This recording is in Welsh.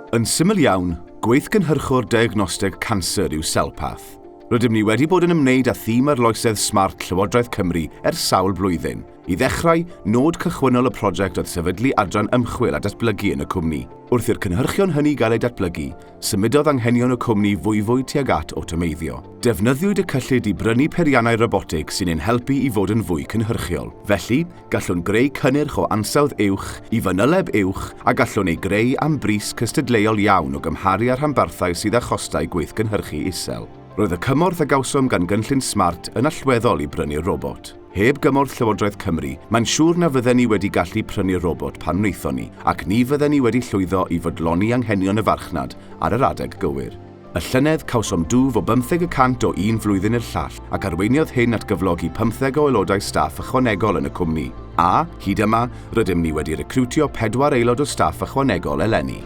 Yn syml iawn, gweithgynhyrchwr diagnosteg canser yw CellPath. Rydym ni wedi bod yn ymwneud â thîm arloesedd smart Llywodraeth Cymru ers sawl blwyddyn. I ddechrau, nod cychwynnol y prosiect oedd sefydlu adran ymchwil a datblygu yn y cwmni. Wrth i'r cynhyrchion hynny gael eu datblygu, symudodd anghenion y cwmni fwyfwy tuag at awtomeiddio. Defnyddiwyd y cyllid i brynu peiriannau robotig sy'n ein helpu i fod yn fwy cynhyrchiol. Felly, gallwn greu cynnyrch o ansawdd uwch, i fanyleb uwch, a gallwn ei greu am bris cystadleuol iawn o gymharu â rhanbarthau sydd â chostau gweithgynhyrchu isel. Roedd y cymorth a gawsom gan gynllun smart yn allweddol i brynu'r robot. Heb gymorth Llywodraeth Cymru, mae'n siŵr na fydden ni wedi gallu prynu'r robot pan wnaethon ni, ac ni fydden ni wedi llwyddo i fodloni anghenion y farchnad ar yr adeg gywir. Y llynedd, cawsom dwf o bymtheg y cant o un flwyddyn i'r llall, ac arweiniodd hyn at gyflogi pymtheg o aelodau staff ychwanegol yn y cwmni. A, hyd yma, rydym ni wedi recriwtio pedwar aelod o staff ychwanegol eleni.